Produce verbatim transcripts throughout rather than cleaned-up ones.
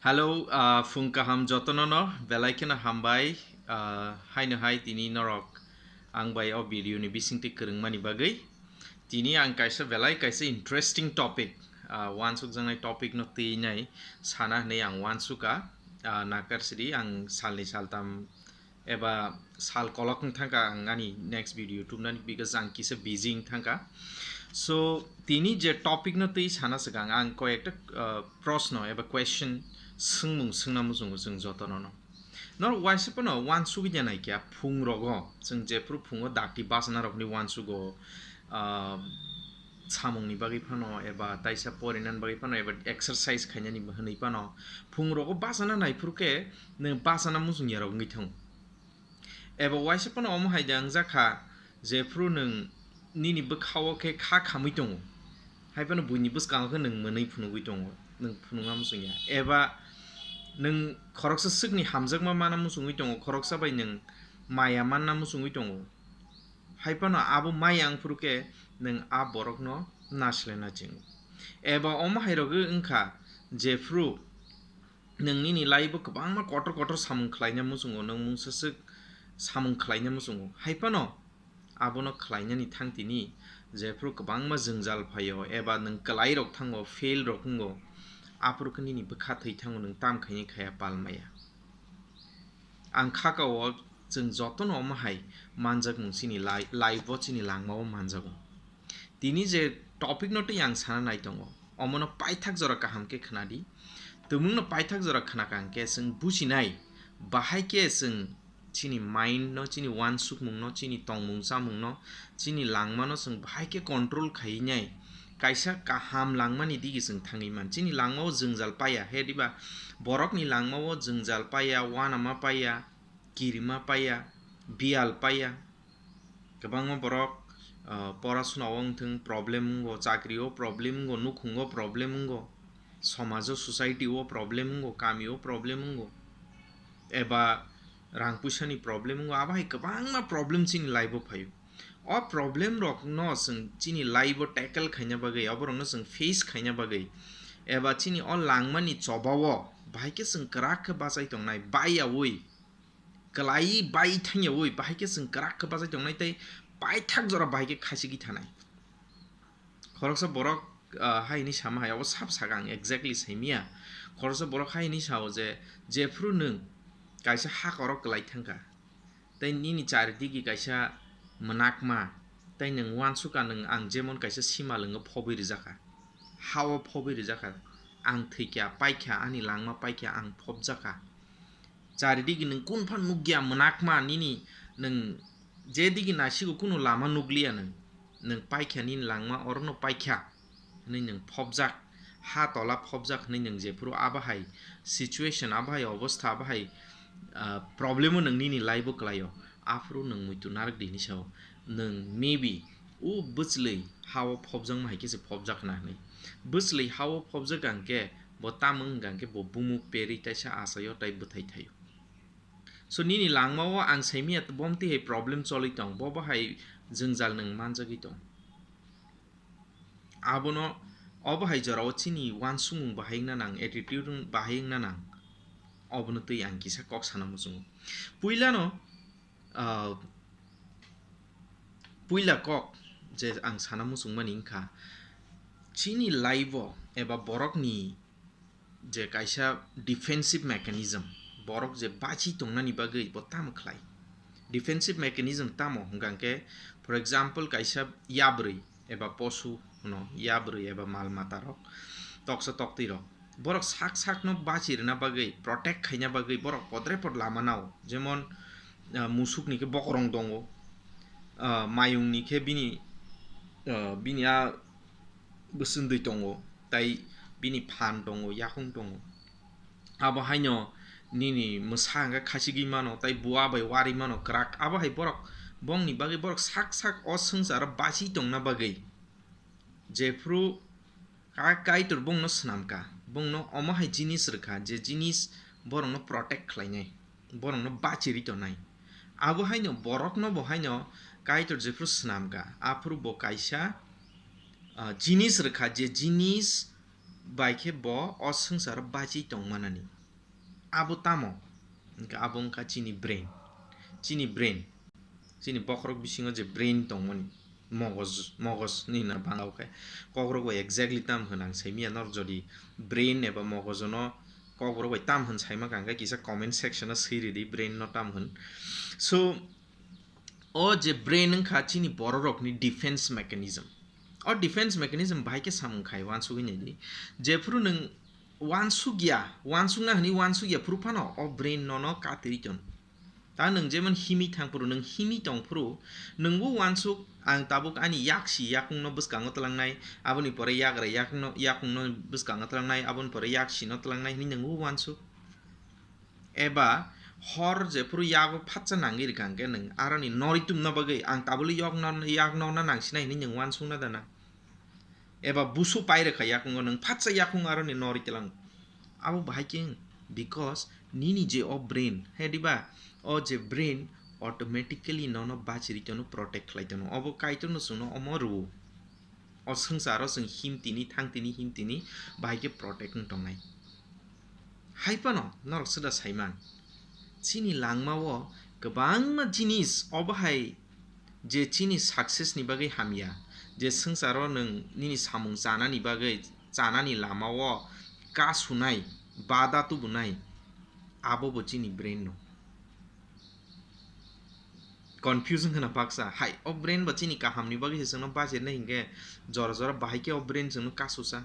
Hello, ah, phung kaham jotono no, belai kheno hambai, ah, haino hai tini norok ang bai o video ni bisingtwi kwrwngmani bagwi. Tini ang kaisa belai kaisa interesting topic, ah, wansukjaknai topic no twi nai sana hwnwi ang wansukha, ah, nakar sidi ang salni saltam eba sal kolok wng thangkha ang ani next video tubnani, because ang kisa busy wng thangkha. So, tini je topic no twi sana swkang ang koyekta, uh, proshno eba question swngmung swngna muchungo chwng jotono no. Norok waisa phano wansugwi ya nai kya phung rogo, chwng jephru phungo dakti bachana rokni wansugo, uh, samungni bagwi phano eba taisa porinani bagwi phano eba exercise khainani hwnwi phano phung rogo bachana naiphuru khe nwng bachana muchung yarok wngwi thango. Eba waisa phano omo hai de wngjakha, jephru nwng nini bwkhao khe kha khamwi tongo, hai phano buini bwskango khe nwng mwnwi phunugwi tongo, nwng phunukna muchung ya. Eba nwng khoroksa swkni hamjakma mana muchungwi tongo, khoroksa bai nwng maya manna muchungwi tongo, hai phano abo maya wngphuru khe nwng a borokno nasilai nachingo. Eba omo hai rogwi wngkha, jephru nwng nini life o kwbangma kotor kotor samung khlaina muchungo, nwng mungsa swk samung khlaina muchungo, hai phano abono khlainani thang tini jephru kwbangma jwngjal phaio eba nwng kwlai rok thango, fail rok wngo, aphuru khe nini bwkha thwi thango, nwng tam khaini khaya pal maya. Ang khakao chwng jotono omo hai manjakmung chini lai-, life o chini langmao manjago. Tini je topic no twi ang sana nai tongo, omono paithak jora kaham khe khna di. Tumungno paithak jora khna kha hwnkhe chwng bujinai, bahai khe chwng chini mind no, chini wansukmung no, chini tongmung chamung no, chini langma no chwng bahai khe control khaiwi nai kaisa kaham langmani digi chwng thangwi man. Chini langmao jwngjal paya, he diba borokni langmao jwngjal paya, uanama paya, kirima paya, biyal paya. Kwbangma borok, ah, porasuna o wngthung problem wngo, chakri o problem wngo, nukhung o problem wngo, somajo, society o problem wngo, kami o problem wngo, eba rang puisa ni problem wngo, abo hai kwbangma problem chini life o phaio. O problem rok no chwng chini life o tackle khaina bagwi, oborok no chwng face khaina bagwi, eba chini o langmani choba o bahai khe chwng kwrak khe bachai tongnai, baiyaui, kwlaiwi bai thangyaui bahai khe chwng kwrak khe bachai tongnai tei paithak jora bahai khe khachigwi thanai. Khoroksa borok, ah, hai hwnwi sama hai, obo sabo sakha ang exactly saimanya. Khoroksa borok hai hwnwi sao je, jephru nwng kaisa hakhoro kwlai thangkha, tei nini charidigi kaisa mwnakma, tei nwng uansukha nwng ang jemon kaisa simal wngwi phobwi rwjakha, ha-o phobwi rwjakha, ang thwikha, paikha, ani langma paikha, ang phobjakha. Charidigi nwng kunpha nukya mwnakma nini, nwng jedigi nasigo kunu lama nukliya nwng, nwng paikha nini langma orono paikha hwnwi nwng phobjak, ha tola phobjak hwnwi nwng jephuru abo hai situation, abo hai obostha, abo hai, ah, problem o nwng nini life o kwlaio, aphuru nwng muitu narwk di hwnwi sao. Nwng maybe o bwchlwi ha-o phobjakma hai khe se phobjak na hwnwi. Bwchlwi ha-o phobjak ang khe bo tamo wng kha hwnkhe bo bumuk perwi taisa achaio tai bwthai thaio. So nini langmao ang saimanya bomtwi hai problem choli tong, bo bo hai jwngjal nwng manjagwi tong. Abono, obo hai jorao chini uansukmung bahai wngna nang, attitude wng-, bahai wngna nang. Obono twi ang kisa kok sana muchungo. Puilano, ah, puila kok je ang sana muchungmani wngkha, chini life o eba borokni je kaisa defensive mechanism, borok je bachi tongnani bagwi bo tamo khlai. Defensive mechanism tamo hwnkha hwnkhe, for example, kaisa yabrwi eba posu hwno, yabrwi eba mal mata rok, toksa toktwi rok, borok sak sakno bachi rwna bagwi, protect khaina bagwi borok podre pod lama nao, jemon, ah, musukni khe bokorong tongo, ah, mayungni khe bini, ah, bini a bwswndwi tongo, tai bini phan tongo, yakung tongo. Abo haino nini mwsa hwnkhe khachigwi mano, tai bua bai warwi mano kwrak. Abo hai borok, bongni bagwi borok sak sak o swngcharo bachi tongna bagwi, jephru Ka-, Kaitor bongno swnamkha, bongno omo hai jinis rwkha, je jinis borokno protect khlainai, borokno bachirwi tongnai. Abo haino borokno bo haino Kaitor jephru swnamkha, aphuru bo kaisa, ah, jinis rwkha, je jinis bai khe bo o swngcharo bachi tongmanani. Abo tamo? Hwnkhe abo wngkha chini brain. Chini brain. Chini bokhorok bisingo je brain tongmani, mogos, mogos hinwi na Bangla o khe. Kokrok bai exactly tam hwn ang saimanya, nor jodi brain eba mogojono kokrok bai tam hwn saima kha hwnkhe kisa comment section o swi ridi brain no tam hwn. So, o je brain wngkha chini bororokni defense mechanism. O defense mechanism bahai khe samung khai uansugwi naidi. Jephuru nwng uansukya, uansukna hwnwi uansukya phuru phano o brain nono katirwi tono. Ta nwng jemon himwi thang phuru, nwng himwi tong phuru, nwngbo uansuk, ang tabuk ani yaksi yakungno bwskango twlangnai, aboni pore yagra yakungno, yakungno bwskango twlangnai, aboni pore yaksino twlangnai hwnwi nwngbo uansuk. Eba hor jephuru yago phatsa nangwi rwkha hwnkhe nwng aroni nori tumna bagwi ang tabuli yok no, yak nokna nangsinai hwnwi nwng uansukna dana? Eba busu pai rwkha yakungo, nwng phatsa yakung aroni nori tlang. Abo bahai khe wng? Because nini je o brain, he diba? O je brain automatically nono bachiri tono, protect khlai tono. Obo Kaitorno chwngno omo rwo. O swngcharo chwng himtini, thangtini, himtini bahai khe protect wng tongnai. Hai phano norok swda saiman, chini langmao kwbangma jinis obo hai je chini success ni bagwi hamya, je swngcharo nwng nini samung chanani bagwi, chanani lamao kasunai, bada tubunai, abo bo chini brain no. Confusion khna baksa, hai, o brain bo chini kahamni bagwi se chwngno bachirnai hinkhe jora jora bahai khe o brain chwngno kasusa.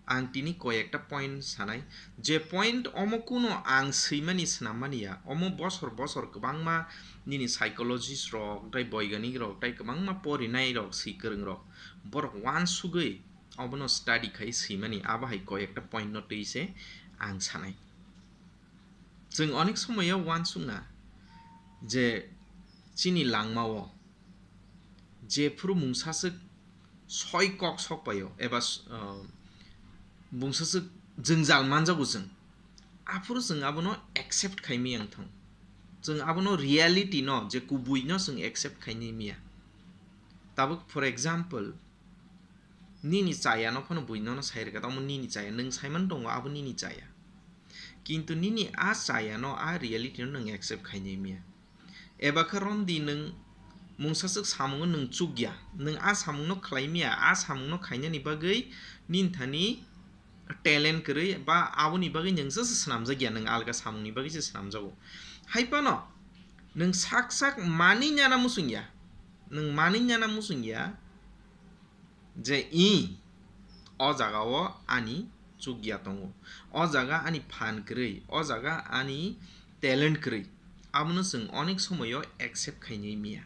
Ang tini koi ekta point sanai, je point omo kuno ang swimani swnammani ya, omo bosor bosor kwbangma nini psychologist rok, tei boiganik rok, tei kwbangma porinai rok, swi kwrwng rok, borok uansugwi obono study khai swimani, abo hai koi ekta point no twi se ang sanai. Chwng onek somoyo uansukna je chini langmao jephuru mungsaswk soi kok sok paio eba s-, uh, mungsaswk jwngjal manjago chwng, aphuru chwng abono accept khaimaya wng thang. Chwng abono reality no, je kubui no chwng accept khainai maya. Tabuk, for example, nini chaya no phano bui nono sai rwkha, tamo nini chaya, nwng saiman tongo abo nini chaya. Kintu nini a chaya no, a reality no nwng accept khainai maya. Eba khe romdi nwng mungsaswk samungo nwng chukya, nwng a samungno khlai maya, a samungno khainani bagwi nini thani talent kwrwi ba aboni bagwi nwng se swnamjakya, nwng alga samungni bagwi se swnamjago. Hai phano nwng sak sak manwi nana muchungya, nwng manwi nana muchungya, je i o jaga o ani chukya tongo, o jaga ani phan kwrwi, o jaga ani talent kwrwi, abono chwng onek somoyo accept khainai maya.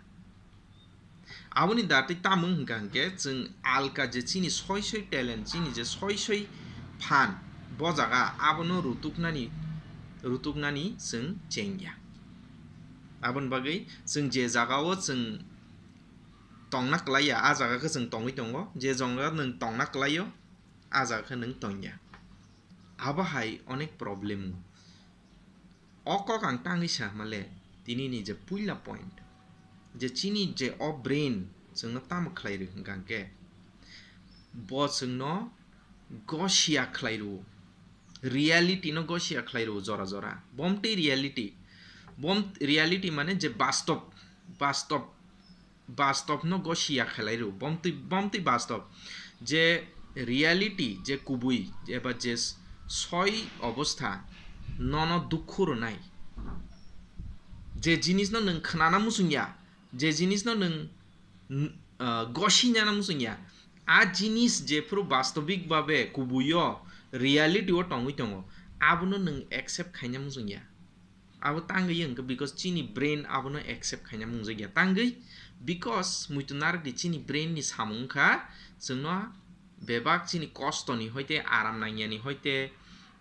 Aboni datwi tamo hwnka hwnkhe chwng alka je chini soi soi talent, chini je soi soi phan, bo jaga abono rutuknani, rutuknani chwng chengya. Aboni bagwi chwng je jaga o chwng tongna kwlaiya, a jaga khe chwng tongwi tongo, je jaga nwng tongna kwlaio, a jaga khe nwng tongya. Abo hai onek problem. O kok ang tangwi sa male, tini ni je puila point, je chini je o brain chwngno tamo khlai rw hwnka hwnkhe, bo chwngno gosia khlai rw, reality no gosia khlai rw jora jora. Bomtwi reality, bom reality mane je bastob, bastob, bastob no gosia khlai rw, bomtwi, bomtwi bastob. Je reality, je kubui eba je s-, soi obostha nono dukhu rwnai, je jinis no nwng khnana muchungya, je jinis no nwng n-, ah, gosi nana muchungya, a jinis jephuru bastobik babe kubuio reality o tongwi tongo, abono nwng accept khaina muchungya. Abo tangwi wngkha because chini brain abono accept khaina mungjakya. Tangwi because muitu narwkdi chini brain ni samung wngkha chwngno bebak chini kosto ni hoite, aram nangya ni hoite,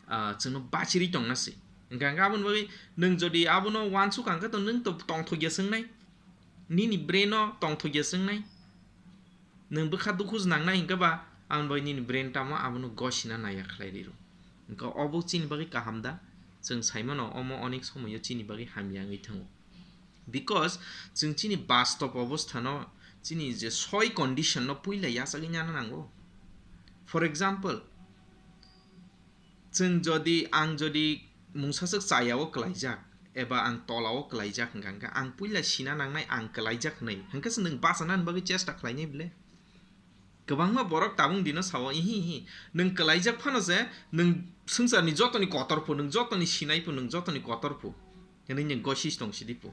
ah, chwngno bachiri tongna se. Hwnkha hwnkhe aboni bagwi nwng jodi abono uansuk kha hwnkhe to nwng to tongthokya se wngnai. Nini brain o tongthokya se wngnai. Nwng bwkha dukhu se nangnai hwnkhe ba, aboni bagwi nini brain tamo abono gosina naiya khlai rw. Hwnkhe obo chini bagwi kaham da? Chwng sai mano omo onek somoio chini bagwi hamya wngwi thango. Because chwng chini bastob obostha no, chini je soi condition no puila yachagwi nana nango. For example, Chwng jodi, ang jodi mungsaswk chayao kwlaijak eba ang tolao kwlaijak hwnkha, hwnkha ang puila sina nangnai ang kwlaijak hwnwi, hwnkhe chwng nwng bachanani bagwi chesta khlainai bwle? Kwbangma borok tabuk dino sao, "Ihi, ihi, nwng kwlaijak phano se, nwng swngcharni jotoni kotor phu, nwng jotoni sinai phu, nwng jotoni kotor phu," hwnwi nwng gosi tong sidi phu.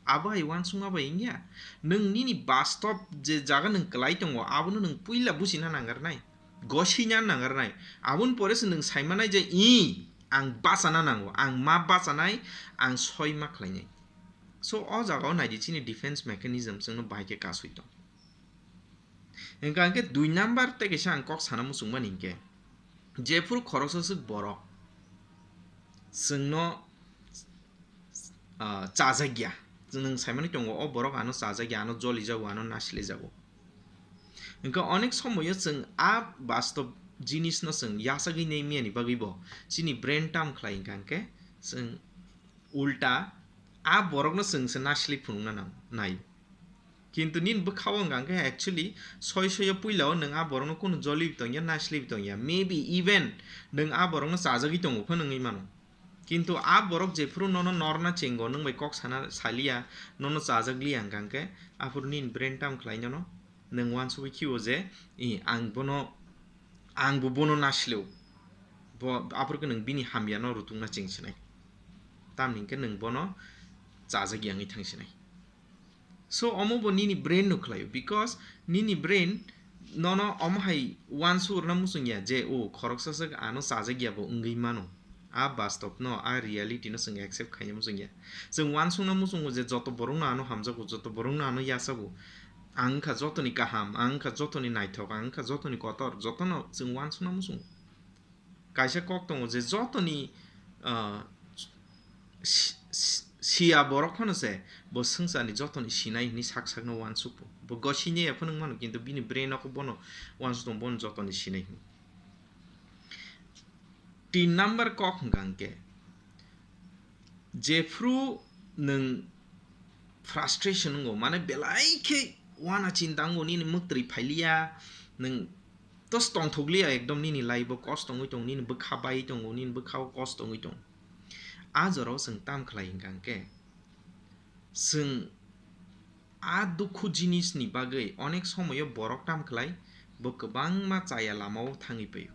Abo hai uansukma bai wngya. Nwng nini bastob je jaga nwng kwlai tongo, abono nwng puila bujina nangarnai, gosina nangarnai. Aboni pore se nwng saimanai je, "Ih, ang bachana nango, ang ma bachanai, ang soi ma khlainai." So, o jagao naidi chini defense mechanism chwngno bahai khe kasui tong. Hwnkha hwnkhe dui number tei kaisa ang kok sana muchungmani hinkhe, jephuru khoroksa swk borok chwngno, ah, chajakya, chwng nwng saimani tongo, o borok ano chajakya, ano jolijago, ano naslejago. Hwnkhe onek somoyo chwng a bastob jinisno chwng yachagwi naimiyani bagwibo chini brain tam khlai hwnkha hwnkhe chwng ulta a borokno chwngse nasli phunukna nang-, naio. Kintu nini bwkhao wngkha hwnkhe actually soi soio puilao nwng a borokno kunu jolibi tongya, naslibi tongya. Maybe even nwng a borokno chajagwi tongo phano wngwi mano. Kintu a borok jephuru nono norna chengo, nwng bai kok sana saliya, nono chajakliya hwnkha hwnkhe, aphuru nini brain tam khlai nono, nwng uansugwi khio je, "I, ang bono, ang bo bono nasleo." Bo, aphuru khe nwng bini hamyano rutukna chengsinai. Tamni hwnkhe nwng bono chajakya wngwi thangsinai. So, omo bo nini brain no khlaio, because nini brain nono omo hai uansuk rwna muchungya je, o khoroksa swk ano chajakya bo wngwi mano. A bastob no, a reality no chwng accept khaina muchungya. Chwng uansukna muchungo je joto borok no ano hamjago, joto borok no ano yachago. Ang wngkha jotoni kaham, ang wngkha jotoni naithok, ang wngkha jotoni kotor, jotono chwng uansukna muchungo. Kaisa kok tongo je jotoni, ah, si-, si-, siya borok phano se bo swngcharni jotoni sinai hwnwi sak sakno uansukgo. Bo gosini ya phano wngmano, kintu bini brain o bono uansuk tongo, bono jotoni sinai hwnwi. Tin number kok hwnkha hwnkhe, jephru nwng frustration wngo, mane belai khe uana chinta wngo, nini mwktwi phailiya, nwng tos tongthokliya, ekdom nini life o kosto wngwi tongo, nini bwkha bai tongo, nini bwkha o kosto wngwi tongo. A jorao chwng tam khlai hwnkha hwnkhe, chwng a dukhu jinisni bagwi onek somoyo borok tam khlai, bo kwbangma chaya lamao thangwi paio.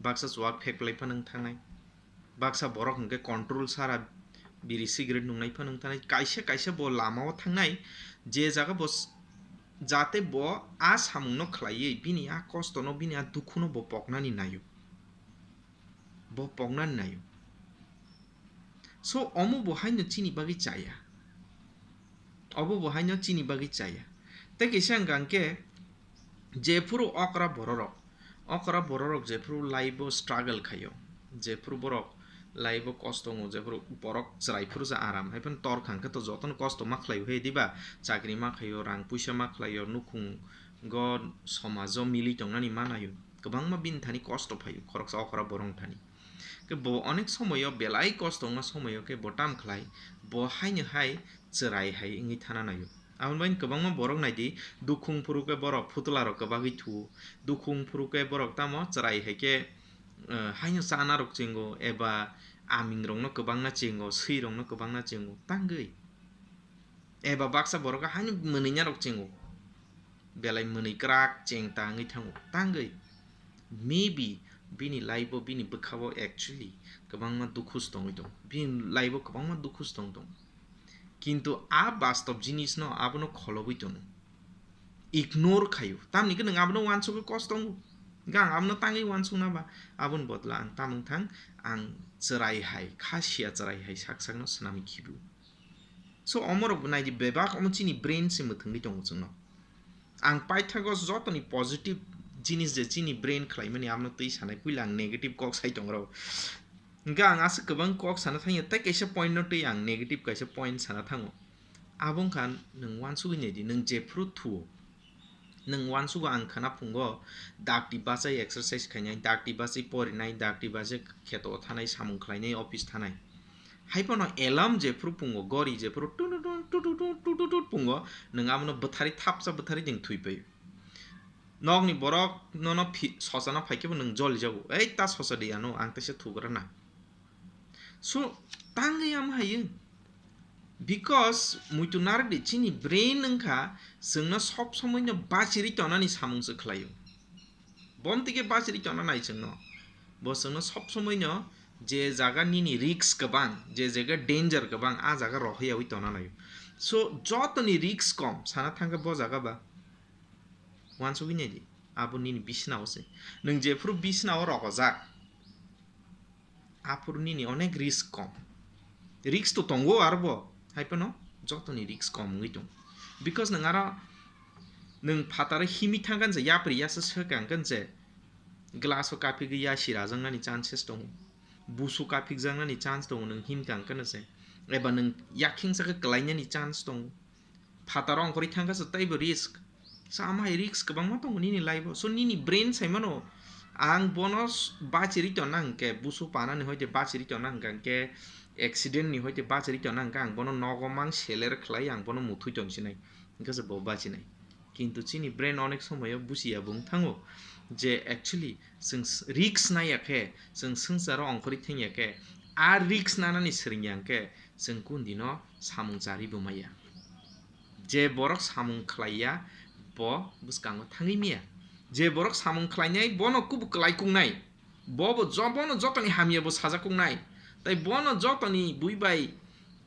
Baksa chuwak phek phlai phano wng thangnai, baksa borok hwnkhe control sara biri cigarette nungnai phano wng thangnai, kaisa kaisa bo lamao thangnai, je jaga bo s-, jate bo a samungno khlaiwi bini a kostono, bini a dukhuno bo poknani naio, bo poknani naio. So, omo bo haino chini bagwi chaya. Obo bo haino chini bagwi chaya. Tei kaisa hwnkha hwnkhe, jephuru okra bororok, okra bororok jephuru life o struggle khaio, jephuru borok life o kosto wngo, jephuru borok chwrai phuru se aram, hai phano tor kha hwnkhe to jotono kosto ma khlaio he diba, chakri ma khaio, rang puisa ma khlaio, nukhungo somajo mili tongnani ma naio, kwbangma bini thani kosto phaio khoroksa okra borok thani. Khe bo onek somoyo belai kosto wngma somoyo khe bo tam khlai, bo haino hai chwrai hai wngwi thana naio. Aboni bagwi kwbangma borok naidi, dukhung phuru khe borok phutla rok kwbagwi thuo, dukhung phuru khe borok tamo chwrai hai khe, eh, haino chana rok chengo eba aming rokno kwbangna chengo, swi rokno kwbangna chengo, tangwi. Eba baksa borok haino mwnwina rok chengo. Belai mwnwi kwrak cheng ta wngwi thango. Tangwi maybe bini life o, bini bwkha o actually kwbangma dukhu se tongwi tongo. Bini life o kwbangma dukhu se tong tongo. Kintu a bastob jinis no abono kholobwi tongo. Ignore khaio. Tamni khe nwng abono uansugwi kos tongo. Hwnkhe ang abono tangwi uansukna ba, aboni bodolo ang tamung thang, ang chwrai hai, kha siya chwrai hai sak sakno swnamwi khibiu. So, omorok bo naidi bebak omo chini brain se mwthangwi tongo chwngno. Ang paithago jotoni positive jinis je chini brain khlaimani amno twi sanai, puila ang negative kok sai tongrw. Hwnkhe ang aswk kwbang kok sana thangya, tei kaisa point no twi ang negative kaisa point sana thango. Abo wngkha nwng uansugwi naidi, nwng jephru thuo. Nwng uansugo ang khwna phungo, dakti bachai exercise khainai, dakti bachai porinai, dakti bachai kheto thanai, samung khlainai, office thanai. Hai phano alarm jephru phungo, gori jephru tun tun tun tun tun tun tun tun phungo, nwng abono bwthari thapsa bwthari nwng thwi paio. Nokni borok nono phi-, sochana phai khe bo nwng joli jago. Ei ta socha di ano, ang teisa thugra na. So, tangwi amo hayo. Because muitu narwk di chini brain wngkha chwngno sob somoi no bachiri tonani samung se khlaio. Bom tike bachiri tona nai chwngno. Bo chwngno sob somoi no je jaga nini risk kwbang, je jaga danger kwbang, a jaga rohoryawi tona naio. So, jotoni risk kom sana thangkhe bo jaga ba. Uansugwi naidi, abo nini bisnao se. Nwng jephuru bisnao rogojak, aphuru nini onek risk kom. Risk to tongo arbo, hai phano jotoni risk kom wngwi tongo. Because nwng aro, nwng phataro himwi thangkha je, yapri yasa swkang khe je, glass o kaphigwi yasi rajaknani chances tongo, busu kaphikjaknani chance tongo, nwng himkang khe je, eba nwng yakhengsa khe kwlainani chance tongo. Phataro ongkhorwi thangkha se teibo risk. Sa amhai risk kwbangma tongo nini life o. So nini brain saimano, ang bono s-, bachiri tonna hwnkhe, busu panani hoite bachiri tonna hwnkha hwnkhe, accident ni hoite bachiri tonna hwnkhe, ang bono nogo mang seler khlai, ang bono muthwi tonsinai. Hwnkhe se bo bachinai. Kintu chini brain onek somoyo buchiya bo wng thango je actually chwng s-, risk naiya khe, chwng swngcharo ongkhorwi thangya khe, a risk nanani swrwngya hwnkhe, chwng kundino samung charwi bo maya. Je borok samung khlaiya, bo bwskango thangwi maya. Je borok samung khlainai, bono kubuk kwlai kungnai. Bo bo jo-, bono jotoni hamya bo sajak kungnai. Tai bono jotoni bui bai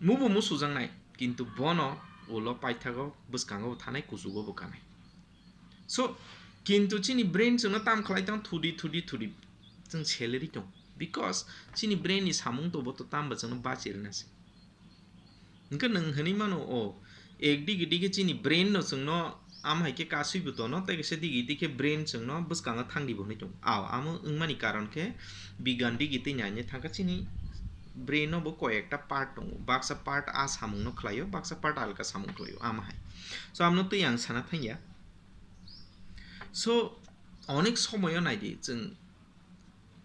mubu musujaknai. Kintu bono ulo paithago bwskango bo thanai, kuchugo bo kanai. So, kintu chini brain chwngno tam khlai tong thudi, thudi, thudi. Chwng salary tong. Because chini brain ni samung to bo to tamba chwngno bachi rwna se. Hwnkhe nwng hwnwi mano, o, ek digi digi chini brain no chwngno am hai khe kasui bo tono, tei kaisa digi digi khe brain chwngno bwskango thangdi bo hwnwi tongo. Ao, amo wngmani karon khe bigan digi tei naina thangkha chini brain no bo koi ekta part tongo. Baksa part a samung no khlaio, baksa part alka samung khlaio, amo hai. So, amno twi ang sana thangya. So, onek somoyo naidi chwng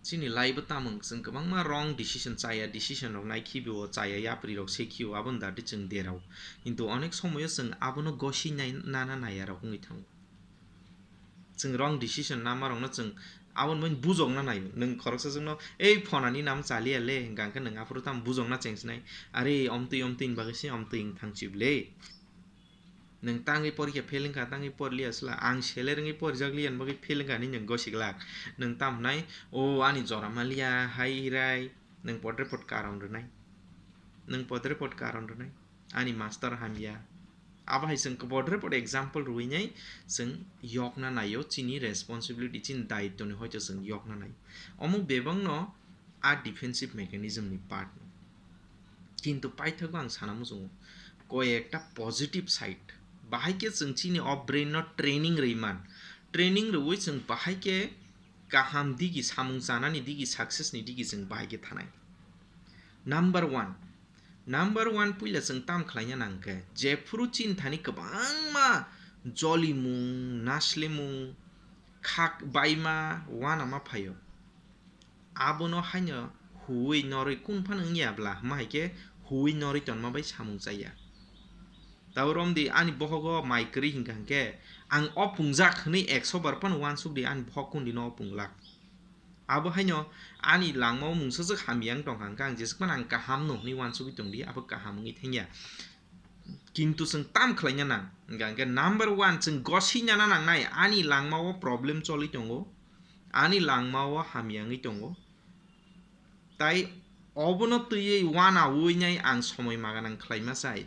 chini life o tamung chwng kwbangma wrong decision chaya, decision rok nai khibi o chaya, yapri rok se khio, aboni dati chwng derao. Kintu onek somoyo chwng abono gosi nai-, nana naya rok wngwi thango. Chwng wrong decision nama rokno chwng aboni bai bujokna naio. Nwng khoroksa chwngno, "Ei phonani nam chaliya le," hwnkha hwnkhe nwng aphuru tamo bujokna chengsinai, "Are, omtwi omtwi ni bagwi se omtwi wng thang chibole." Nwng tangwi porikha fail wngkha, tangwi porliya sla, ang seler wngwi porijak liya ni bagwi fail wngkha hinwi nwng gosi glak. Nwng tamo hwnai, "O ani jora maliya, hai hirai," nwng podre pod karon rwnai. Nwng podre pod karon rwnai. Ani master hamya. Abo hai chwng podre pod example rwinai chwng yokna naio, chini responsibility, chini daitwni hoito chwng yokna naio. Omo bebakno a defensive mechanism ni part no. Kintu paithago ang sana muchungo, koi ekta positive side, bahai khe chwng chini o brain no training rwi man, training rwi chwng bahai khe kaham digi, samung chanani digi, success ni digi chwng bahai khe thanai. Number one, number one puila chwng tam khlaina nang khe, jephuru chini thani kwbangma jolimung, naslimung, khak baima, uanama phaio. Abono haino huwi norwi kung phano wngya bla, hwma hai khe huwi norwi tonma bai samung chaya. Tabo romdi ani bohogo mai kwrwi hinkha hinkhe, ang o pungjak hwnwi ekso bar phano uansuk di, ani bohok kundi no o punglak. Abo haino ani langmao mungsajwk hamya wng tongkha hinkhe, ang jesuk phano ang kaham no hwnwi uansugwi tongdi, abo kaham wngwi thangya. Kintu chwng tam khlaina nang, hwnkha hinkhe number one chwng gosina na nangnai, ani langmao problem choli tongo, ani langmao hamya wngwi tongo, tai obono twiwi uanaui nai ang somoi maganang khlaima chai.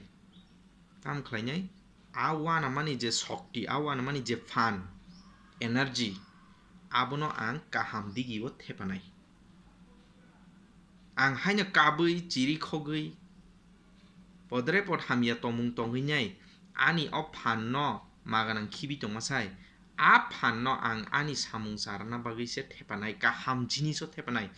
Tam khlainai, a uanamani je shokti, a uanamani je phan, energy, abono ang kaham digio thepanai. Ang haino kabwi, chiri khogwi, podre pod hamya tongmung tongwi nai, ani o phan no maganang khibi tongma sai, a phan no ang ani samung charwna bagwi se thepanai, kaham jiniso thepanai.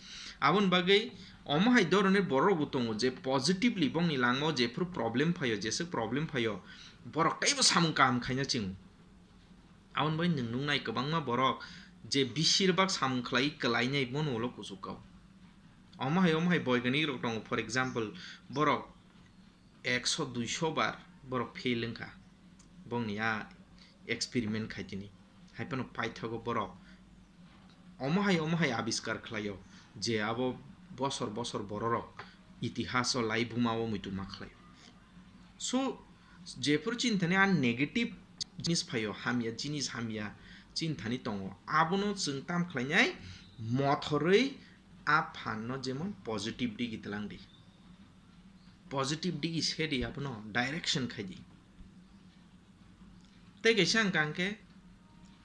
Aboni bagwi omo hai doronir borok bo tongo je positively bongni langmao jephuru problem phaio, jeswk problem phaio, borok teibo samung kaham khaina chingo. Aboni bai nwng nuknai kwbangma borok je bisir bak samung khlai kwlainai bono ulo kuchuk kao. Omo hai, omo hai boiganik rok tongo, for example, borok ekso duiso bar borok fail wngkha bongni a experiment khaitini. Hai phano paithago borok omo hai omo hai abiskar khlaio, je abo bosor bosor bororok itihaso laibuma o muitu ma khlaio. So, jephuru chini thani a negative jinis phaio, hamya jinis, hamya chini thani tongo, abono chwng tam khlainai, mothorwi a phanno jemon positive digi twlang di, positive digi se di, abono direction khai di. Tei kaisa hwnkha hwnkhe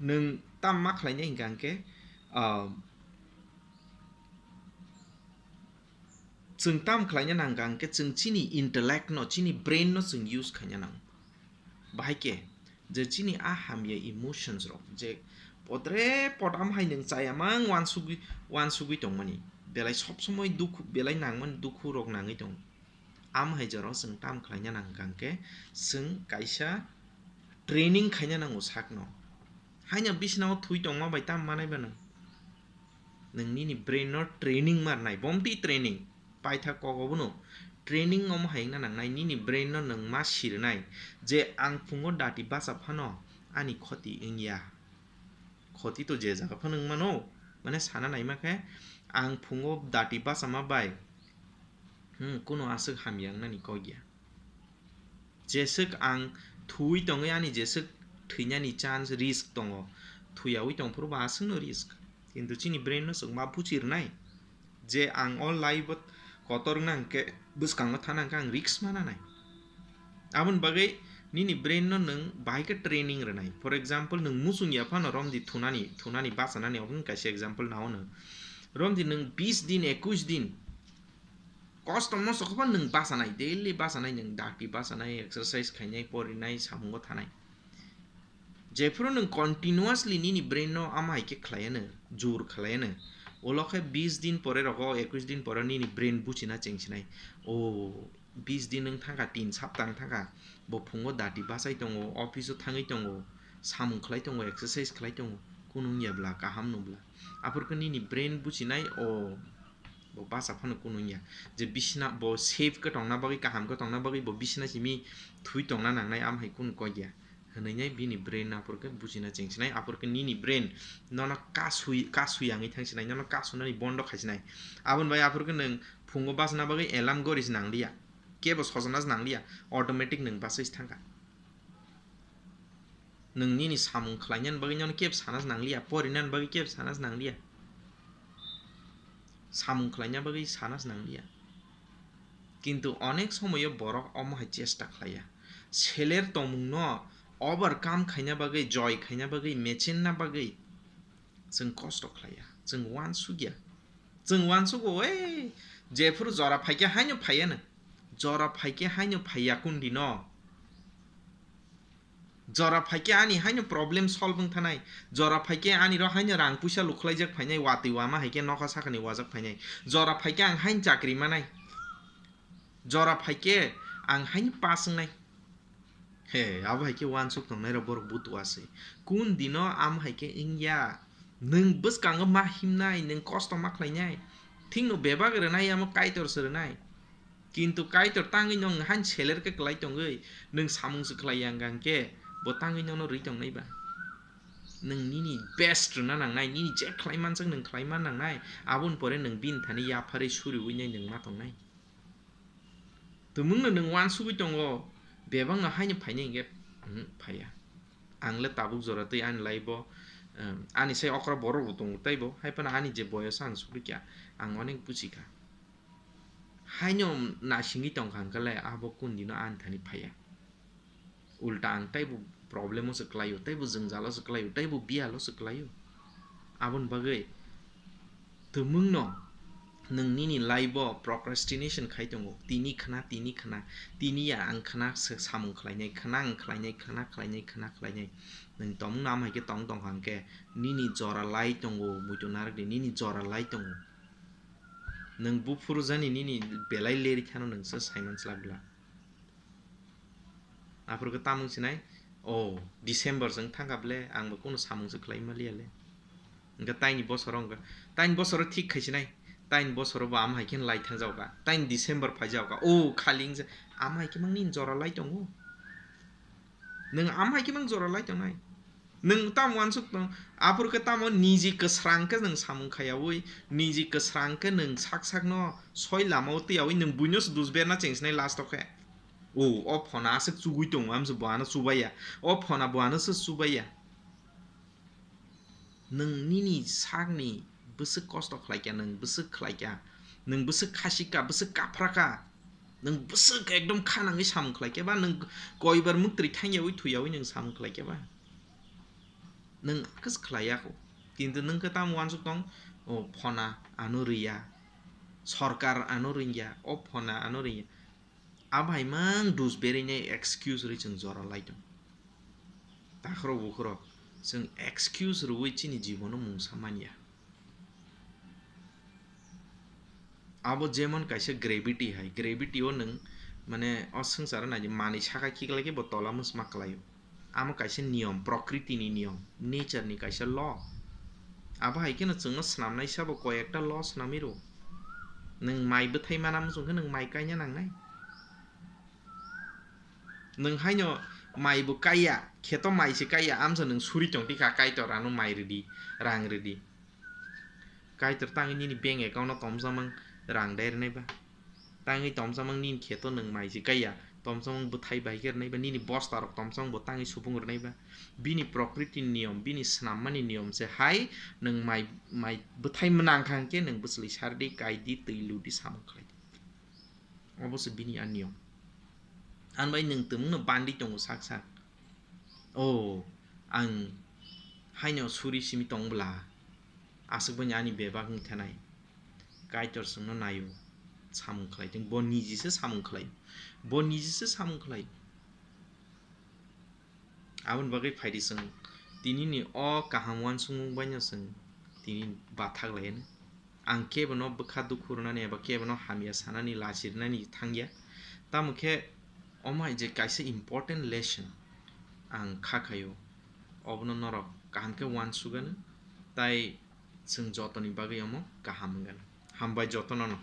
nwng tam ma khlainai hwnkha hwnkhe, ah, chwng tam khlaina nang hwnkha hwnkhe chwng chini intellect no, chini brain no chwng use khaina nang. Bahai khe je chini a hamya emotions rok je podre podam hai nwng chayamang wansugwi, wansugwi tongmani, belai sob somoi dukhu, belai nangmani dukhu rok nangwi tongo. Am hai jora chwng tam khlaina nang hwnkha hwnkhe chwng kaisa training khaina nango sakno. Haino bisnao thui tongma bai tam manai ba nwng? Nwng nini brain no training marnai, bomti training. Paitha kok obono training omo hai wngna nangnai, nini brain no nwng ma sirnai je ang phungo dati bacha phano ani khoti wngya. Khoti to je jaga phano wngmano, mane sana naima khe ang phungo dati bachama bai, hmm, kuno aswk hamya wngnani kok ya. Jeswk ang thwi tongwi ani jeswk thwinani chance, risk tongo, thwiyawi tongphuru bo aswkno risk. Kintu chini brain no chwng ma buchi rwnai je ang o life o kotor wngna hwnkhe, bwskango thana hwnkhe ang risk ma nanai. Aboni bagwi nini brain no nwng bahai khe training rwnai. For example, nwng muchung ya phano romdi thunani, thunani bachanani, obo wngkha kaisa example nao nwng. Romdi nwng bis din, ekush din kosto mosto khe phano nwng bachanai, daily bachanai, nwng dati bachanai, exercise khainai, porinai, samungo thanai. Jephuru nwng continuously nini brain no ama hai khe khlaiano, jur khlaiano, ulo khe bis din pore rogo, ekush din pore nini brain buchina chengsinai. O bis din wng thangkha, tin sapta wng thangkha, bo phungo dati bachai tongo, office o thangwi tongo, samung khlai tongo, exercise khlai tongo, kunu wngya bla, kaham nw bla. Aphuru khe nini brain buchinai, o bo bacha phano kunu wngya. Je bisina bo safe khe tongna bagwi, kaham khe tongna bagwi bo bisina simi thwi tongna nangnai, am hai kunu kok ya. Hwnwi nai bini brain aphuru khe buchina chengsinai, aphuru khe nini brain nono kasui, kasui yangwi thangsinai, nono kasunani bondo khaisinai. Aboni bai aphuru khe nwng phungo bachana bagwi alarm gori se nangliya, kebo sojana se nangliya, automatic nwng bachai se thangkha. Nwng nini samung khlainani bagwi nono kebo sana se nangliya, porinani bagwi kebo sana se nangliya, samung khlaina bagwi sana se nangliya. Kintu onek somoyo borok omo hai chesta khlaiya. Seler tongmungno overcome khaina bagwi, joy khaina bagwi, mechenna bagwi chwng kosto khlaiya, chwng uansukya. Chwng uansugo, ei, jephuru jora phaikhe haino phaiya nwng. Jora phaikhe haino phaiya kundino. Jora phaikhe ani haino problem solve wng thanai. Jora phaikhe ani ro haino rang puisa lukhlaijak phainai, watwi wama haikhe nokha sakani wajak phainai. Jora phaikhe ang haino chakri manai. Jora phaikhe ang haino pass wngnai. He, abo haikhe uansuk tongnai rok borok butua se. Kun dino am haikhe wngya. Nwng bwskango ma himnai, nwng kosto ma khlainai. Thikno bebak rwnai, amo Kaitor se rwnai. Kintu Kaitor tangwi nwng haino seler khe kwlai tongwi, nwng samung se khlai ya hwnkha hwnkhe, bo tangwi nono rwi tongnai ba? Nwng nini best rwna nangnai, nini je khlai manjak nwng khlai man nangnai, aboni pore nwng bini thani yapharwi suriwi nai nwng ma tongnai. Tumungno nwng uansugwi tongo, bebakno haino phainai hwnkhe, uhm, phaiya. Ang le tabuk jora twi ani life-o, uhm, ani sai okra borok bo tongo teibo, hai phano ani je boyoso ang sugwi kha, ang onek buji kha. Haino naisingwi tongkha hwnkhe le abo kun dino ani thani phaiya. Ulta ang teibo problem-o se kwlaio, teibo jwngjalo se kwlaio, teibo biyalo se kwlaio. Aboni bagwi tumungno nwng nini life-o procrastination khai tongo, tini khna, tini khna, tini ya ang khna se samung khlainai, khna ang khlainai, khna khlainai, khna khlainai. Nwng tongmungno amo hai khe tong tongkha hwnkhe nini jora lai tongo, muitu narwkdi, nini jora lai tongo. Nwng buphuru jani nini belai leri kheno nwng se saiman slak glak. Aphuru khe tamung sinai, o, December se wng thangkha ble, ang bo kunu samung se khlai maliya le. Hwnkhe taini bosoro wngkha, taini bosoro thik khai sinai, taini bosoro bo amo hai khe lai thangjaokha, taini December phaijaokha, o, khali wngse, amo hai khe mang nini jora lai tongo. Nwng amo hai khe mang jora lai tongnai. Nwng tamo uansuk tong, aphuru khe tamo niji kwsrang khe nwng samung khayaui, niji kwsrang khe nwng sak sakno soi lamao twiyaui nwng buino se dus berna chengsinai last o khe. O, o phona aswk chugui tongo, amse bo ano chubaiya. O phona bo ano se chubaiya. Nwng nini sakni bwswk kosto khlaikha, nwng bwswk khlaikha, nwng bwswk khasika, bwswk kaphraka, nwng bwswk ekdom kha nangwi samung khlaikha ba, nwng koibar muktri thangyaui thuyaui nwng samung khlaikha ba? Nwng kis khlaiya kho. Kintu nwng khe tamo uansuk tong, o phona ano riya, sorkar ano ringya, o phona ano riya. Abai mang dus berwi nai excuse rwi chwng jora lai tong. Takhro bukhro chwng excuse rwi chini jibono mungsa manya. Abo jemon kaisa gravity hai, gravity o nwng mane o swngcharo nai manwi saka khiklai khe bo tola mosma kwlaio. Amo kaisa niyom, prokriti ni niyom, nature ni kaisa law. Abo hai kheno chwngno swnamnai sabo koi ekta law swnamwi rw. Nwng mai bwthai mana muchung khe nwng mai kaina nangnai. Nwng haino mai bo kaiya, kheto mai se kaiya, amsa nwng suri tong tikha, Kaitor ano mai rwdi, rang rwdi. Kaitor tangwi nini bank account o tomsamang rang dai rwnai ba? Tangwi tomsamang nini kheto nwng mai se kaiya, tomsamang bwthai bai khe rwnai ba, nini bosta rok tomsamang bo tangwi supung rwnai ba? Bini prokriti ni niyom, bini swnammani niyom se hai nwng mai, mai bwthai mwnang kha hwnkhe nwng bwchwlwi sardi, kaidi, twi ludi, samung khlaidi. Obo se bini a niyom. Ani bai nwng tongmungno bandi tongo sak sak. O, ang haino suri simi tong bwla, aswk bai ani bebak wng thanai. Kaitor chwngno naio, samung khlai tong, bo niji se samung khlai, bo niji se samung khlai. Aboni bagwi phaidi chwng tinini o kaham uansukmung baino chwng tini bathak lai anw. Ang kebono bwkha dukhu rwnani eba kebono hamya sanani, lachi rwnani thangya. Tamo khe omo hai je kaisa important lesson ang kha khaio, obono norok kaham khe uansuk anw, tai chwng jotoni bagwi omo kaham wng anw. Hambai jotono no.